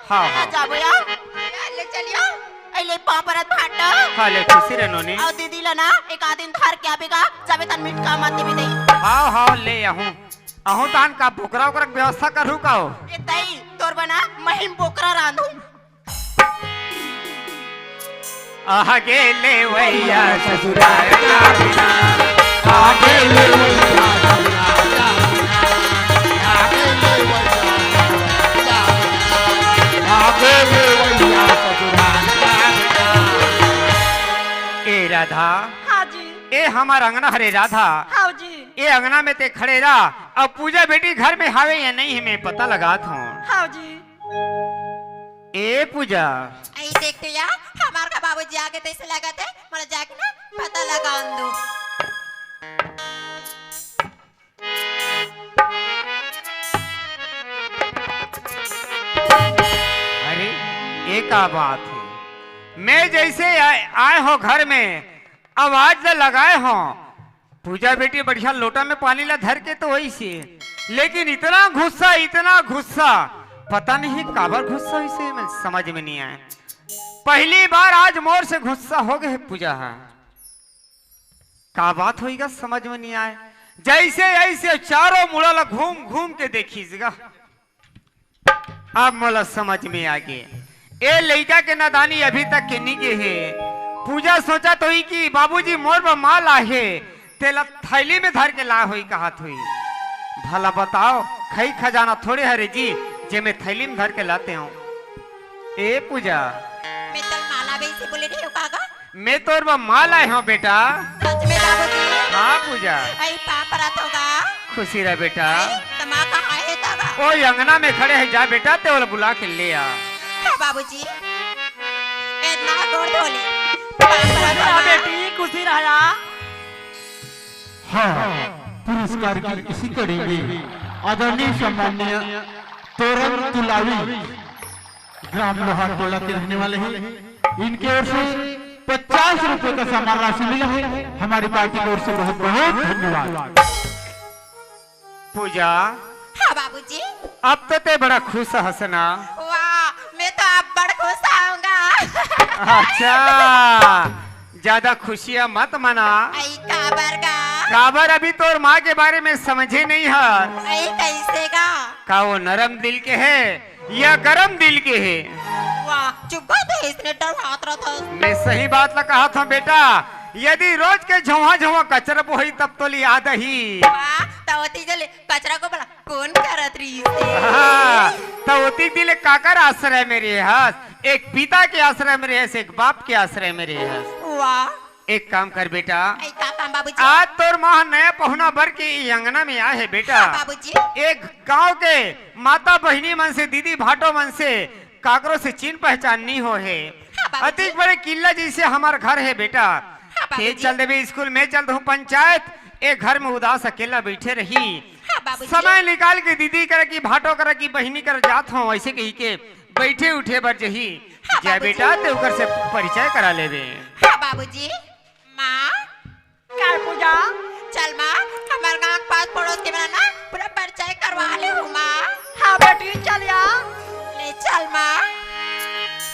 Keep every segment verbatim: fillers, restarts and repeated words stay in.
हाँ, हाँ। जाबो या? या, ले चलियो। ए, ले पाँव परत भाटा। हाँ, ले खुशी रह नोनी। अउ दीदी ला ना, एक आध दिन धर के आबे गा, जाबे तन मिटका मत देबे दई। हाँ, हाँ, ले आहूँ। आहूँ तान का बोकरा ओकरा के व्यवस्था करहूँ का हो? ए दई, तोर बना महिम बोकरा रांधूँ। आगे ले वैया ससुराल का बिना। आगे ले वैया ससुराल का बिना। आगे ले वैया ससुराल का बिना। आगे ले वैया ससुराल का बिना। ए राधा। हाँ जी। ए हमार अंगना हरे राधा। हाँ जी। ए अंगना में ते खड़े रह। अब पूजा बेटी घर में हावे या नहीं है, मैं पता लगात हूँ। हाँ जी। ए पूजा। आई देख तो या, हमार का बाबूजी आगे तइसे लगत हे, मोला जाके ना पता लगान दो। अरे, ये का बात है? मैं जइसे आए, आए हों घर में, आवाज ल लगाए हों, पूजा बेटी बढ़िया लोटा में पानी ला धर के तो होइसे, लेकिन इतना गुस्सा, इतना गुस्सा, पता नहीं काबर गुस्सा होइसे, मैं समझ में नहीं आए। पहली बार आज मोर से गुस्सा हो गए पूजा हा। का बात होइगा समझ में नहीं आए। जइसे अइसे चारों मुड़ा ला घूम घूम के देखिस गा। अब मोला समझ में आगे। ए लइका के नादानी अभी तक के नी गे हे। पूजा सोचत होही कि बाबूजी मोर बर माल आहे, तेला थैली में धर के ला होही कहत होही। भला बताओ, खई खजाना थोड़े हरे जी, जे मैं थैली में धर के लाते हूँ। ए पूजा। मैं तोर माला बेसी बोले नहीं हो काका? मैं तोर बर माल आए हूँ बेटा। सच में बाबूजी? हाँ पूजा। आई पाँव परत हों गा। खुशी रह बेटा। आई, त माँ कहाँ हे तगा? ओ अंगना में खड़े हे, जा बेटा ते ओला बुला के ले आ। हाँ बाबूजी। एतना गोड़ धोले। पाँव परत हों गा। बेटी खुशी रह। हाँ, पुरस्कार की इसी कड़ी में आदरणीय सम्माननीय तोरन तुलावी ग्राम लोहार टोला के रहने वाले हैं। इनके ओर से पचास रुपए का सम्मान राशि मिला है। हमारी पार्टी की ओर से बहुत बहुत धन्यवाद। पूजा। हाँ बाबूजी। अब तो ते बड़ा खुश हस ना? वाह, मैं तो अब बड़ खुश होऊंगा। अच्छा, ज्यादा खुशियाँ मत मना। आई काबर गा? काबर अभी तोर माँ के बारे में समझे नहीं हस। आई कइसे गा? का वो नरम दिल के हे या गरम दिल के हे? वाह, चुप कर दे, इसने डर हाथ रहा था। मैं सही बात ला कहत हूँ बेटा, यदि रोज के झोंहा झोंहा कचरा बोही तब तो लिया दही। वाह, त ओती जले कचरा को भला कोन करत रहिस हे? हाँ, त ओती दिले काकर आश्रय में रहे हस? एक पिता के आश्रय में रहे हस, एक बाप के आश्रय में रहे हस। वाह। एक काम कर बेटा, ए, का काम बाबूजी? आज तोर माँ नया पहुना बर के ई अंगना में आए हे बेटा। हाँ बाबूजी। एक गांव के माता बहिनी मन से, दीदी भाटो मन से काकरो से चिन्ह पहचान नी हो हे। हाँ बाबूजी। अतिक बड़े किला जइसे हमार घर हे बेटा। हाँ ते बाबूजी। चल देबे स्कूल, मैं चल दूँ पंचायत। ए घर में उदास अकेला बइठे रही। हाँ बाबूजी। समय निकाल के दीदी करा की, भाटो करा की, बहिनी करा जात हों, अइसे कहि के बइठे उठे बर जही। हाँ जा बाबूजी। बेटा, ते ओकर से परिचय करा लेबे। हाँ बाबूजी। माँ। काय पूजा? चल माँ, हमर गाँव के पास पड़ोस के मन ना पूरा परिचय करवा लेहूँ माँ। हाँ बेटी, चल या। ले चल माँ।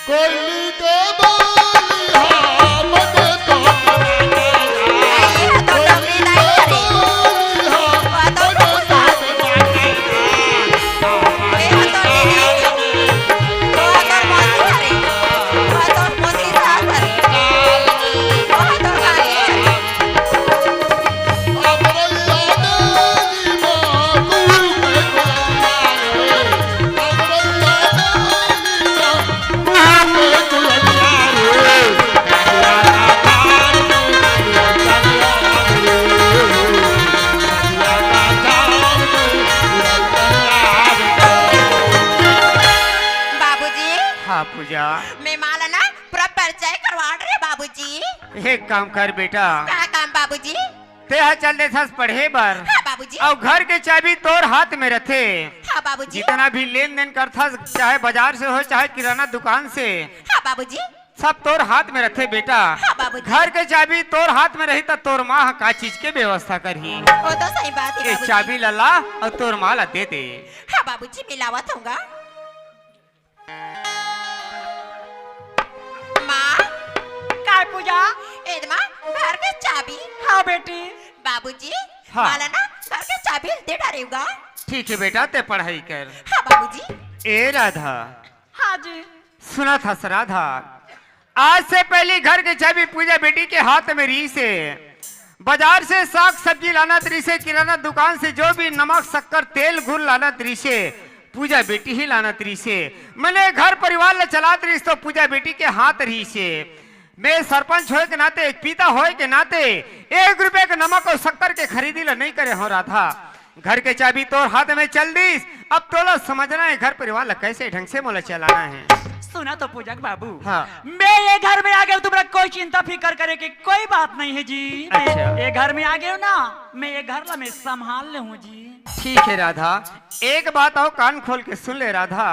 कोयली के बोली हा, मने तो ये तो डबरी नहीं करे। वो तो ए, वो तो दीदी, वो तो मौसी हरे, वो तो मौसी सास हरे, वो तो काकी हरे। बाबूजी। हाँ पूजा। मैं माला ना पूरा परिचय करवा रहे बाबूजी। एक काम कर बेटा। का काम बाबूजी? ते हा चल देथस पढ़े बर। हाँ बाबूजी। अउ घर के चाबी तोर हाथ में रथे। हाँ बाबूजी। जितना भी लेन देन करथस, चाहे बाजार से हो, चाहे किराना दुकान से, हाँ बाबूजी। सब तोर हाथ में रथे बेटा। हाँ बाबूजी। घर के चाबी तोर हाथ में रही त तोर माँ ह का चीज के व्यवस्था करही? वो तो सही बात हे ए बाबूजी। चाबी ला ला अउ तोर माँ ला दे दे। हाँ बाबूजी, मैं लावत हूँगा। पूजा। ए दे माँ, घर के चाबी। हाँ बेटी। बाबूजी, हाँ। माला ना घर के चाबी दे डारेगा। ठीक है बेटा, ते पढ़ाई कर। हाँ बाबूजी। ए राधा। हाँ जी। सुनत हस राधा, आज से पहली घर के चाबी पूजा बेटी के हाथ में रहिसे। बाजार से साग सब्जी लानत रहिसे, किराना दुकान से जो भी नमक, शक्कर, तेल, गुड़ लानत रहिसे, पूजा बेटी ही लानत रहिसे। मने घर परिवार ला चलात रहिस तो पूजा बेटी के हाथ रहिसे। मैं सरपंच होए के नाते, एक पिता होए के नाते एक रुपया के नमक अउ शक्कर के खरीदी ला नइ करे हों राधा। घर के चाबी तोर हाथ में चल दिस, अब तोला समझना हे घर परिवार ला कैसे ढंग से मोला चलाना हे। सुना तो पूजा के बाबू, हाँ। मैं ये घर में आ गया हूँ, तुम्हारा कोई चिंता फिकर करे के कोई बात नहीं है जी। मैं अच्छा। ये घर में आ गया हूँ ना, मैं ये घर ला मैं संभाल ले हूँ जी। ठीक है राधा, एक बात अउ कान खोल के सुन ले राधा,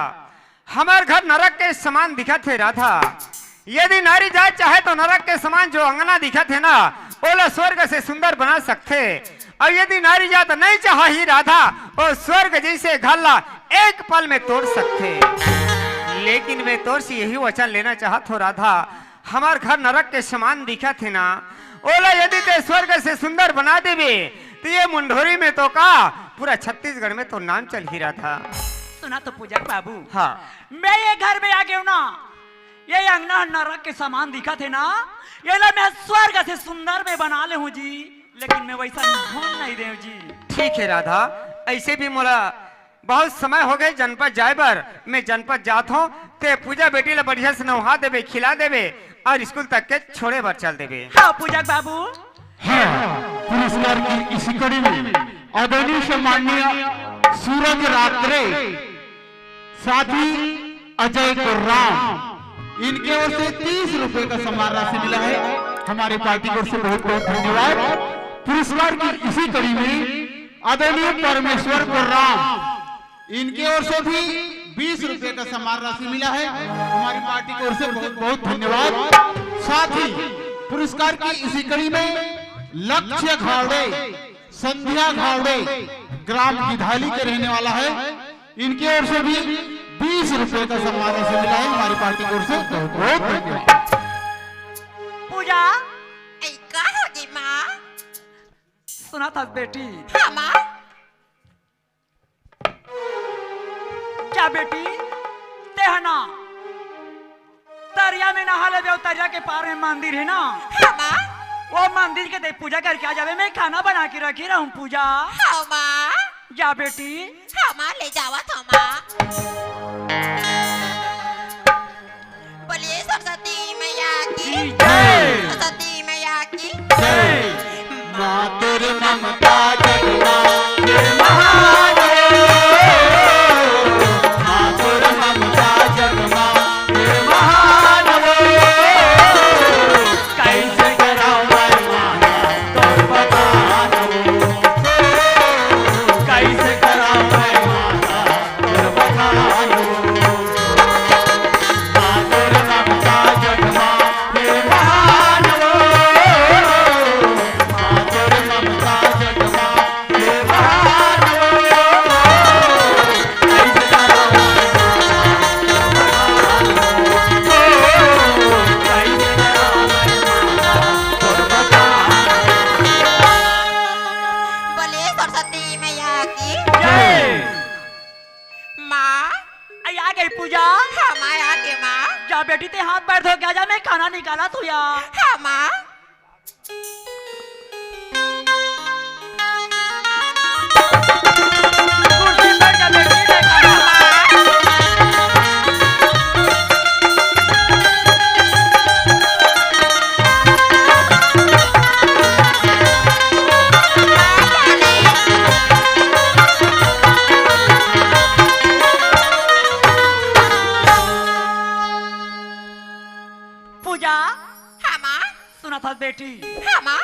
हमर घर नरक के समान दिखत हे राधा। यदि नारी जात चाहे तो नरक के समान जो अंगना दिखत हे ना, ओला स्वर्ग से सुंदर बना सकथे। अउ यदि नारी जात नहीं चाही राधा, ओ स्वर्ग जैसे घर ला एक पल में तोड़ सकथे। लेकिन मैं तोर से यही वचन लेना चाहत हों राधा, हमर घर नरक के समान दिखत हे ना, ओला यदि ते स्वर्ग से सुंदर बना देबे, तो ये मुंढोरी में तो का, पूरा छत्तीसगढ़ में तो नाम चलही राधा। सुना तो पूजा के बाबू, हाँ। मैं ये घर में आ गया हूँ ना, ये अंगना नरक के समान दिखत हे ना, ये ला मैं स्वर्ग से सुंदर में बना ले हूँ जी, लेकिन मैं वैसा होन नहीं दे हूँ जी। ठीक है राधा, ऐसे भी मोला बहुत समय हो गए जनपद जाए बर, मैं जनपद जात हों, ते पूजा बेटी ला बढ़िया से नहा देबे, खिला देबे अउ स्कूल तक के छोड़े बर चल देबे। हाँ पूजा के बाबू। हाँ, पुरस्कार की इसी कड़ी में आदरणीय सम्माननीय सूरज रात्रे, साथी अजय कुर्राम, इनके ओर से तीस रुपए का सम्मान राशि मिला है। हमारी पार्टी की ओर से बहुत बहुत धन्यवाद। पुरस्कार की इसी कड़ी में आदरणीय परमेश्वर कुर्राम, इनके ओर से भी बीस रुपए का सम्मान राशि मिला है। हमारी पार्टी की ओर से बहुत बहुत धन्यवाद। साथ ही पुरस्कार की इसी कड़ी में लक्ष्य घावड़े, संध्या घावड़े, ग्राम गिधाली के रहने वाला है, इनके ओर से भी बीस रुपए का सम्मान राशि मिला है। हमारी पार्टी की ओर से बहुत बहुत धन्यवाद। पूजा। ए, का होगे माँ? सुनत हस बेटी? हाँ माँ। जा बेटी, ते ह ना तरिया में नहा लेबे, अउ तरिया के पार में मंदिर हे ना, हाँ माँ। वो मंदिर के ते पूजा करके आ जाबे, मैं खाना बना के रखे रहूँ पूजा। हाँ माँ। जा बेटी। हाँ माँ, ले जावत हँव माँ। बोलिए सरस्वती मैया की जय। सरस्वती मैया की जय। मातुर ममता जगमात महान हो। मातुर ममता जगमात महान हो। कैसे करावै माता तोर बखान हो। कैसे करावै माता तोर बखान हो। बोलिए सरस्वती मैया की जय। माँ। आई आ गई पूजा। हाँ माँ, आ गई माँ। जा बेटी, ते हाथ पैर धो के आ जा, मैं खाना निकालत हँव या। हाँ माँ। कुर्सी पर बैठ जा बेटी, मैं खाना। पूजा। हाँ माँ। सुनत हस बेटी? हाँ माँ।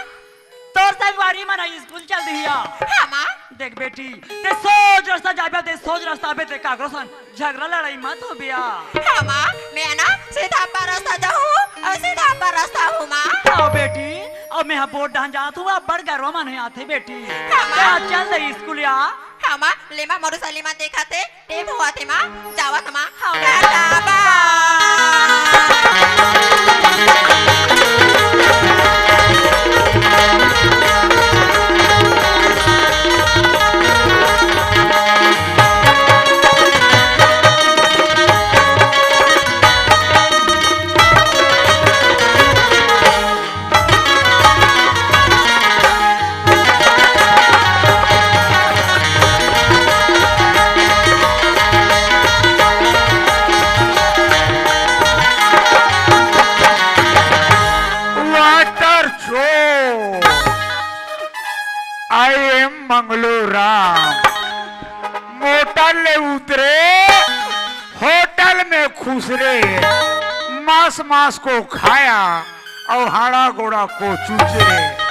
तोर संगवारी मन स्कूल चल दिही या। हाँ माँ। देख बेटी, ते सोझ रस्ता जाबे, ते सोझ रस्ता आबे, ते काकरो सन झगरा लड़ाई मत होबे या। हाँ माँ, मैं ना सीधा पर रस्ता जाहूँ अउ सीधा पर रस्ता हूँ माँ। हाँ बेटी, अब मैं हा बोर्ड डहन जात हूँ, अब्बड़ गरवा मन आथे बेटी। हाँ माँ। ते चल दे स्कूल या। हाँ माँ, ले माँ, मोर सहेली मन देखत हे, टेम होवत हे माँ, जावत माँ। हाँ। टाटा, बाय। राम। मोटर ले उतरे, होटल में खुसरे, मांस मांस को खाया और हाड़ा गोड़ा को चुचरे।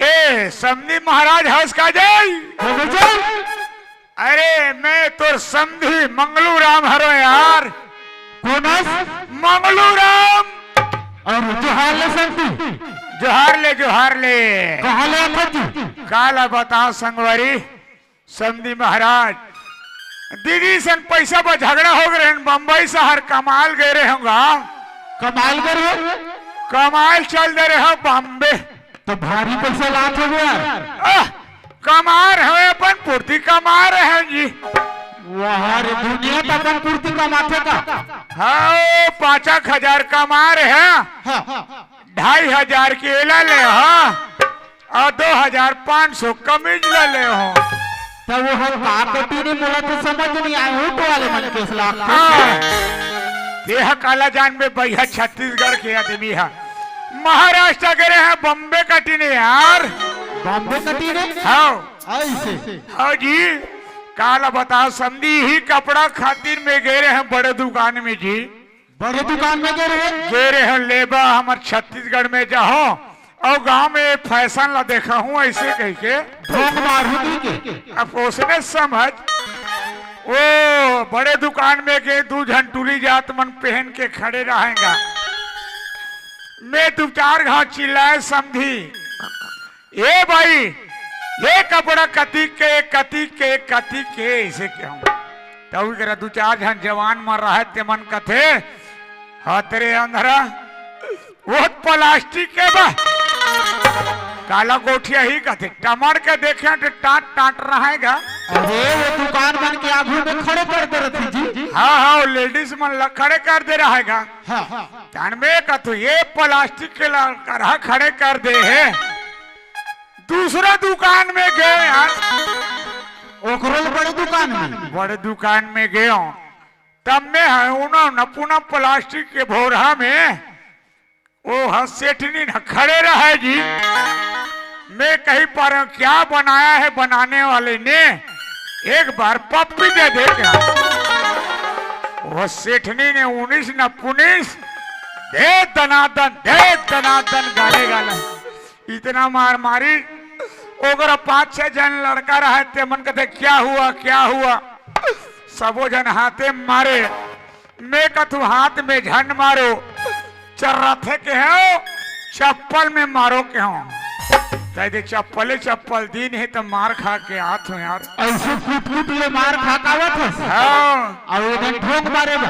ए समधी महाराज, हंस का जाई? हो गई जाई। अरे मैं तोर समधी मंगलू राम हरो यार। कोन हस? मंगलू राम। और जोहार ले समधी। जोहार ले, जोहार ले। कहाँ ले आथस जी? काला बताओ संगवारी, समधी महाराज, दीदी सन पैसा बर झगड़ा हो गए रहन, बम्बई शहर कमाल गए रहे होगा। कमाल गए रहे? कमाल चल दे रहे हो बम्बे। तो भारी पैसा लात हो गया। आह, कमा रहे हो अपन पूर्ति कमा रहे हो जी। वाह रे, दुनिया तो अपन पूर्ति कमाथे का? हाँ, पाँच एक हजार कमा रहे हैं। हाँ। ढाई हजार के एला ले हो, और दो हजार पाँच सौ कमीज ले ले हो। तो वो हम का कटी नहीं बोला तो समझ नहीं आए, ऊँट वाले मन के असला। हाँ। ये ह काला जान में भैया छत्तीसगढ़ के आदमी है, महाराष्ट्र के रहे हैं, बम्बे कटी नहीं यार। बम्बे कटी नहीं? हाँ। ऐसे? हाँ जी। काला बताओ समधी, ही कपड़ा खातिर में गए रहे हैं बड़े दुकान में जी। बड़े दुकान में गए रहे? गए रहे हैं, लेबा हमर छत्तीसगढ़ में जाहो और गांव में फैशन ला देखा हूँ ऐसे कह के। ढोंग मारू दी के। अब उसने समझ, वो बड़े दुकान में गए, दू झन टूली जात मन पहन के खड़े रहेगा। मैं दू चार घाव चिल्लाए समधी, ए भाई, ये कपड़ा कतिक के, कतिक के, कतिक के, ऐसे कहूँ। तब करा दू चार झन जवान मन रहे, ते मन कथे, "हतरे अंधरा, वो प्लास्टिक के बा।" काला गोठिया ही कथे, टमड़ के देखे तो टाट टाट रहेगा। अरे, वो दुकान मन के आगू में खड़े कर दे रही जी। हाँ, हाँ, वो लेडीज मन ला खड़े कर दे रहेगा। हाँ। तन में कथू, ये प्लास्टिक के ला करहा खड़े कर दे है। दूसरा दुकान में गए यार। ओकरो ले बड़े दुकान में? बड़े दुकान में गए हो। तब में है उन्होंने पूना प्लास्टिक के भोरा में वो ह सेठनी न खड़े रहे जी। मैं कही पा रहा हूँ, क्या बनाया है बनाने वाले ने, एक बार पप्पी दे दे क्या? वो सेठनी ने उन्नीस न पुनिस, दे दनादन, दे दनादन, गाले गाले। इतना मार मारी, ओकरा पाँच छह जन लड़का रहे, ते मन कहते, "क्या हुआ, क्या हुआ?" सबो जन हाथे मारे। मैं कथू, "हाथ में झन मारो, चर्राथे के हो, चप्पल में मारो के हो।" तै दे चप्पले चप्पल दिन है तो मार खा के आत हो यार। ऐसे कुट कुट ले मार खा के आवत हस? हाँ। और इधर ढोंग मारे बा।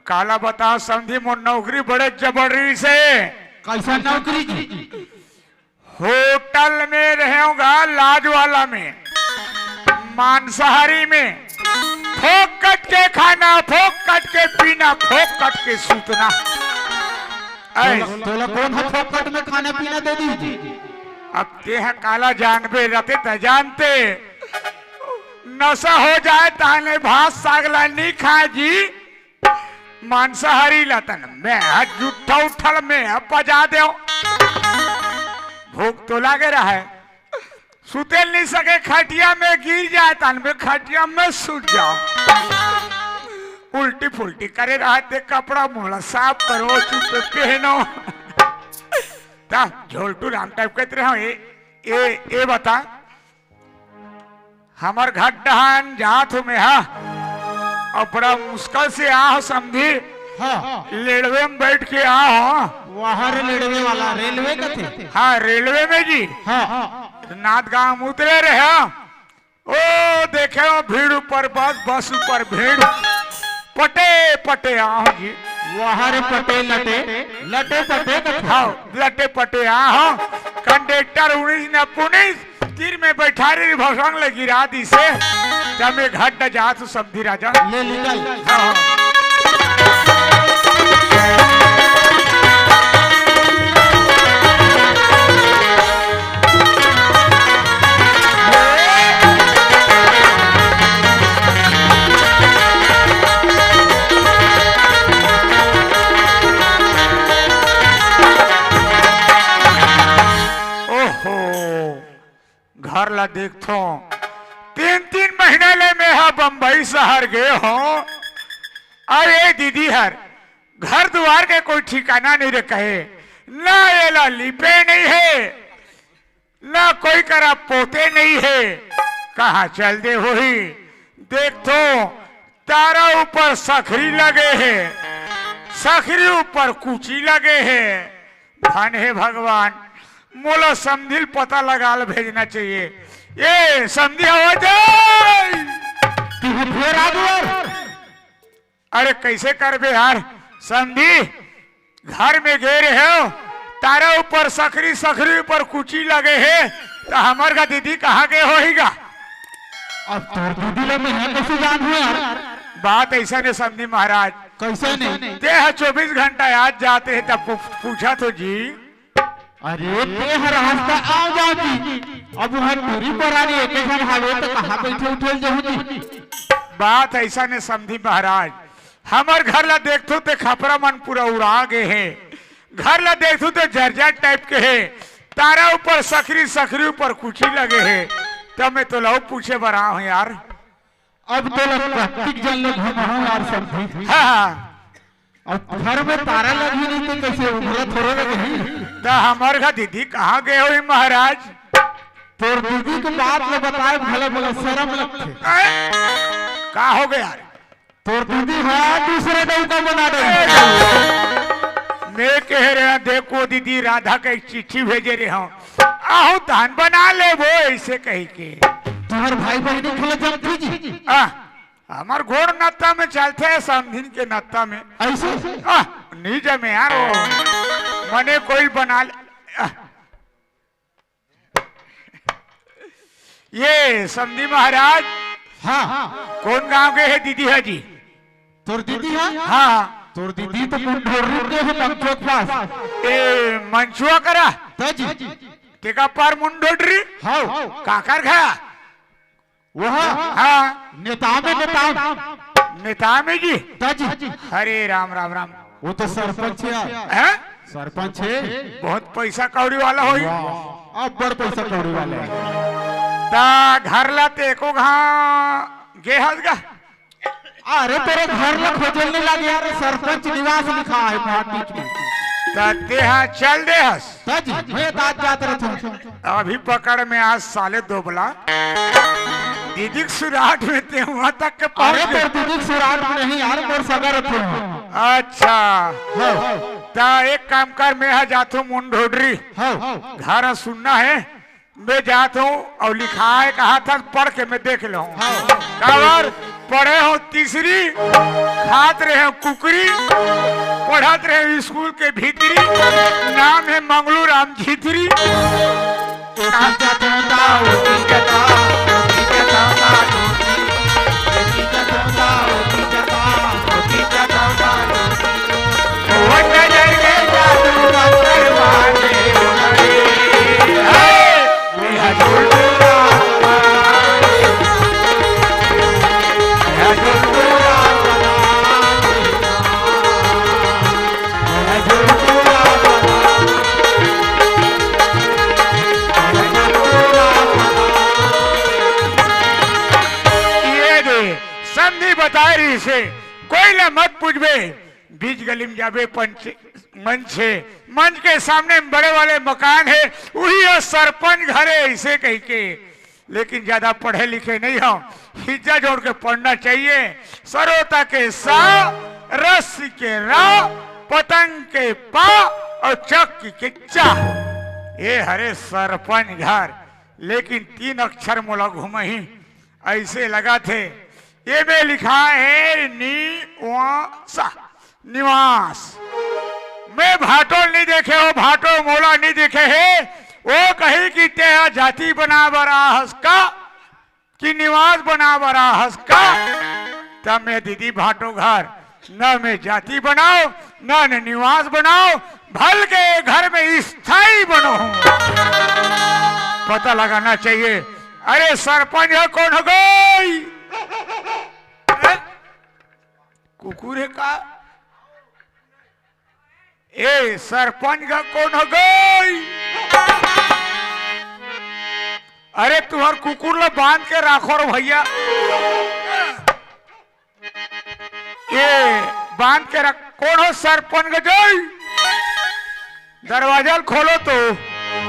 काला बताओ समधी, मोर नौकरी बड़े जबरदस्ती से। कैसा नौकरी जी? होटल में रहेगा, लाज वाला में, मांसाहारी में, फोकट के खाना, फोकट के पीना, फोकट के सूतना। ऐ। तोला, तोला कौन है फोकट में खाना पीना दे दी जी? अब ते ह काला जानबे रहते त जानते, नशा हो जाए ताने भात साग ला नहीं खाए जी। मांसाहारी लतन मैं ह जुट्ठा उठल मैं ह पजा देव। भूख तो लागे रहे, सुते नहीं सके, खटिया में गिर जाए तन में खटिया में सुत जाओ। उल्टी फुल्टी करे रहते, कपड़ा मोड़ा साफ करो, चुप पहनो। ता झोलटू राम टाइप कहते रहो, ए, ए, ए बता, हमर घर डहान जात हो मेहा, और बड़ा मुश्किल से आ हो समधी। हाँ। रेलवे में बैठ के आ हो। वहाँ रे रेलवे वाला, रेलवे कथे? हाँ, रेलवे में जी। हाँ। नाथ गांव में उतरे रहे। ओ, देखे हो भीड़ ऊपर बस, बस ऊपर भीड़। पटे, पटे आ हो जी। वहाँ रे पटे लटे, लटे पटे कथे। हाँ, लटे पटे आ हो। कंडक्टर उन्नीस न पुनिस, तीर में बैठा रही भसंग ले गिरा दी से। जब मैं घट न जात हूँ समधी राजा। ले निकल। हाँ, हाँ। ओहो, घर देखथों, तीन तीन महीना ले मैं हा बम्बई शहर गे हों। अउ ए दीदी हर घर दुवार के कोई ठिकाना नइ रखे, ना एला लिपे नइ हे, ना कोई करा पोते नइ हे। कहाँ चल दे होही? देखथों, तारा ऊपर सखरी लगे हे, सखरी ऊपर कुची लगे हे। धन हे भगवान, मोला समधी ल पता लगा ल भेजना चाहिए। ए समधी, आवाज आय। तू फेर आ दुवार। अरे कइसे करबे यार समधी, घर में गे रहेंव, तारा ऊपर सखरी, सखरी ऊपर कुची लगे हे, त हमर गा दीदी कहाँ गे होही गा? अब तोर दीदी ल मैं कइसे जानहूँ यार? बात अइसन हे समधी महाराज। कइसन हे? तें ह चौबीस घंटा आज जाते हे तब पू-, पूछत हों जी। अरे तें हर हंसता आव जाव जी, अब उहाँ टूरी परानी एके झन हावे त कहाँ बइठे उठे ल जाहूँ जी? बात अइसन हे समधी महाराज, हमर घर ला देखथों ते खपरा मन पूरा उड़ा गे हे। घर ला देखथों ते जर्जर type के हे। तारा ऊपर सखरी, सखरी ऊपर कुची लगे हे। त मैं तोला अउ पूछे बर आए हों यार। अब तोला कतिक झन ले घुमाहूँ यार समधी। हाँ, हाँ। अब घर में तारा लगही नहीं त कइसे उघरा थोरे लगही? त हमर घर दीदी कहाँ गे होही महाराज? तोर दीदी के बात ल बताए घलो मोला सरम लगथे। ए, का हो गे यार? तोर दीदी ह दूसरे डउका बना डरे। मैं कहे रहेंव, देखो दीदी, राधा के एक चिट्ठी भेजे रहेंव, आहूँ तहन बना लेबो, अइसे कहिके। तोर भाई बहिनी घलो जमथे जी? आ, हमर गोड़ नत्ता में चलथे, समधिन के नत्ता में। अइसे? आ, नइ जमे यार वो। मने कोई बना ले। आ, ए समधी महाराज, हाँ। कोन गांव के हे दीदी ह जी? तोर दीदी ह? हाँ। तोर दीदी तो मुंढोडरी के हे, मंचो के पास। ए, मंचुआ करा? त जी। तेकर पार मुंढोडरी? हाँ। काकर घर? वो ह? हाँ। नेताम हे, नेताम। नेताम हे जी? त जी। हरे राम, राम, राम। वो तो सरपंच हे यार। हैं? सरपंच हे। बहुत पइसा कौड़ी वाला होही। वाह, अब्बड़ पइसा कौड़ी वाला हे। त घर ला ते एको घांव गे हस गा? अरे तोर घर ला खोजे ल नइ लागे यार, सरपंच निवास लिखा हे वहाँ बीच में। त तें ह चल दे हस। त जी, मैं त आज जात रथों। अभी पकड़ में आ साले दोबला। दीदी के सुराट में ते उहाँ तक के पहुँच अरे गे। तोर दीदी के सुराट में नहीं यार, मोर सगा रथे। अच्छा। हाँ। त एक काम कर, मैं ह जाथों मुंढोडरी। हाँ। घर ह सुन्ना हे, मैं जात हूँ अउ लिखाय कहाथन, पढ़ के मैं देख लेहूँ। हाँ। काबर पढ़े हूँ तीसरी, खात रहे हूँ कुकरी, पढ़त रहे हूँ स्कूल के भीतरी, नाम हे मंगलू राम झीतरी। ये दे, समधी बताय रहिसे, कोई ला मत पूछबे, बीच गली में जाबे, पंच मंच हे, मंच के सामने में बड़े वाले मकान हे, उही ह सरपंच घर हे, अइसे कहिके। लेकिन ज्यादा पढ़े लिखे नइ हंव, हिज्जा जोड़ के पढ़ना चाहिए। सरोता के सा, रस्सी के रा, पतंग के पा अउ चक्की के चा। ए हरे सरपंच घर, लेकिन तीन अक्षर मोला घुमही अइसे लगथे। एमे लिखाय हे निवास, निवास। मैं भाटो ल नइ देखे हंव, भाटो मोला नइ देखे हे। ओ कही कि तें ह जाति बनाय बर आय हस का, कि निवास बनाय बर आय हस का? त मैं दीदी भाटो घर, न मैं जाति बनांव, न मैं निवास बनांव, भलके घर में स्थायी बनहूं। पता लगाना चाहिए। अरे सरपंच ह कोन हो गे? कुकुर हे का? ए, सरपंच ह कोन हो गे? अरे, तुंहर कुकुर ला बांध के राखो रे भइया। ये बांध के रख। कोन हो सरपंच गजई? दरवाजा ल खोलो तो।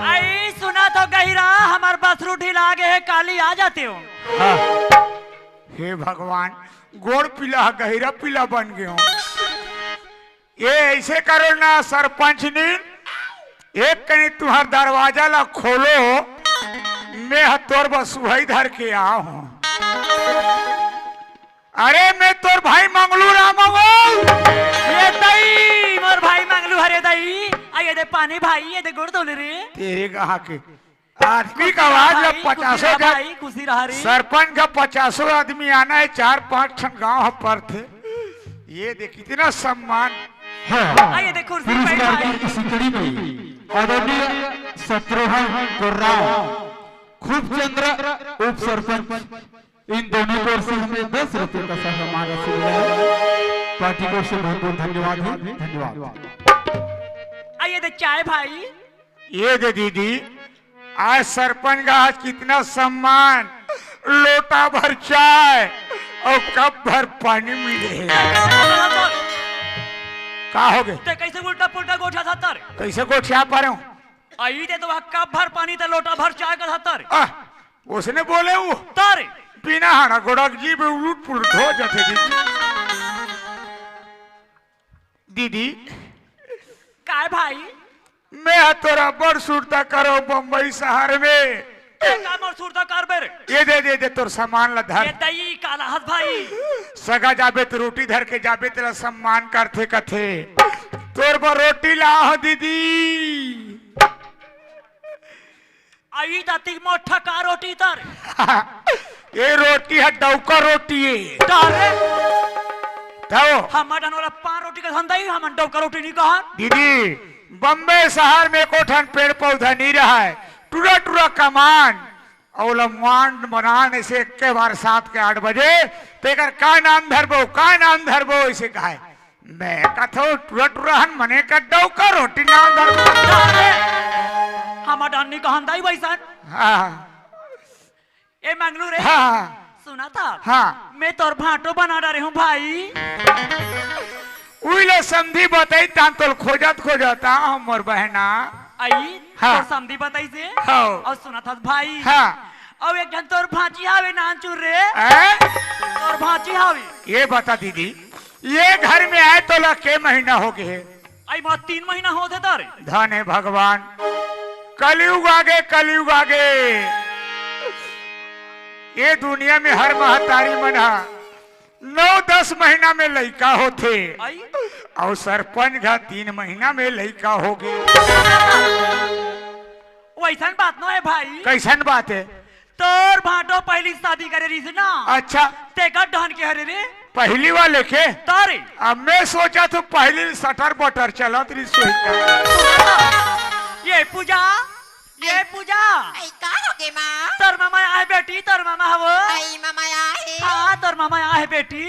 अई सुना तो गहिरा, हमर बसरू ढिला गे हे, काली आ जातेंव। हाँ। हे भगवान, गोड़ पीला, गहिरा पीला बन गे हों। ये अइसे करो ना सरपंचनी, एक कनी तुंहर दरवाजा ला खोलो, मैं ह तोर बर सुहई धर के आए हों। अरे मैं तोर भाई मंगलू राम हों। ये दई, मोर भाई मंगलू हरे दई। आ ये दे पानी भाई, ये दे गोड़ धो ले रे। तेरे कहाँ के आदमी का आवाज ला भाई, खुशी पचासों रहा जन, भाई, खुशी रहा रे। सरपंच का पचासों आदमी आना हे, चार पांच ठन गांव ह परथे। ये देख, कितना सम्मान। हाँ। आइए, देखो, उर्फी पुरस्कार भाई। की इसी कड़ी में आदरणीय शत्रुघ्न उरांव, खूबचंद उप सरपंच, इन दोनों की ओर से हमें दस रुपये का सम्मान राशि मिला है। पार्टी की ओर से बहुत बहुत धन्यवाद है। धन्यवाद। आइए, दे चाय भाई। ये दे दीदी, आज सरपंच का आज कितना सम्मान, लोटा भर चाय अउ कप भर पानी मिले हे। का हो गे? ते कइसे उल्टा पुल्टा गोठियाथस तर? कइसे गोठिया पारे हों? अई ते तो वह कप भर पानी ते लोटा भर चाय कथस। आह, ओसने बोले वो। तर। बिना हाड़ा गोड़ा के जीभ उलट पुलट हो जाथे दीदी। दीदी। काय भाई? मैं ह तोर अब्बड़ सुरता करों बम्बई सहर में। ते का मोर सुरता करबे रे? ये दे, दे, दे, तोर सम्मान ला धर। ये दई काला हस भाई। सगा जाबे त रोटी धर के जाबे, तेला सम्मान करथे कथे। तोर बर रोटी लाए हों दीदी। अई दतिक मोठा का रोटी तर। ये रोटी ह डौका रोटी हे। तर। तब हमर डहन ओला पान रोटी कथन दई, हमन डौका रोटी नइ कहन। दीदी, बम्बई सहर में एको ठन पेड़ पौधा नइ रहय, टुरा टुरा कमान, अउ ओला मांड बनान अइसे एक्के बार सात के आठ बजे, तेकर का नाम धरबो, का नाम धरबो, अइसे कहय। मैं कथों टुरा टुरा हन, मने का डौका रोटी नाम धर। हमर डहन नइ कहन दई वइसन। हाँ। ए मंगलू रे। हाँ। सुनथस? हाँ। मैं तोर भांटो बना डारे हों भाई। उही ला समधी बताइस तहां तोला खोजत खोजत आए हों मोर बहना। अई, हाँ। तोर समधी बताइस हे? हाँ। अउ सुनथस भाई। हाँ। अउ एक झन तोर भांची हावे नानचुन रे। हैं? तोर भांची हावे। ये बता दीदी, ये घर में आए तोला के महीना हो गे हे? अई मोला तीन महीना होथे तर। धन हे भगवान, कलयुग आगे, कलयुग आगे। ये दुनिया में हर महतारी मन ह नौ दस महीना में लइका होथे। अई? अउ सरपंच घ तीन महीना में लइका हो गे। वइसन बात नोहे भाई। कइसन बात हे? तोर भांटो पहिली शादी करे रहिस ना। अच्छा। तेकर डहन के हरे रे। पहिली वाले के? तोरे। अब मैं सोचथों पहिली सटर बटर चलत रहिस होही का। ये पूजा, ये पूजा। अई, का हो गे माँ? तोर ममा आए बेटी, तोर ममा हवय। अई, ममा आए। हाँ, तोर ममा आए बेटी।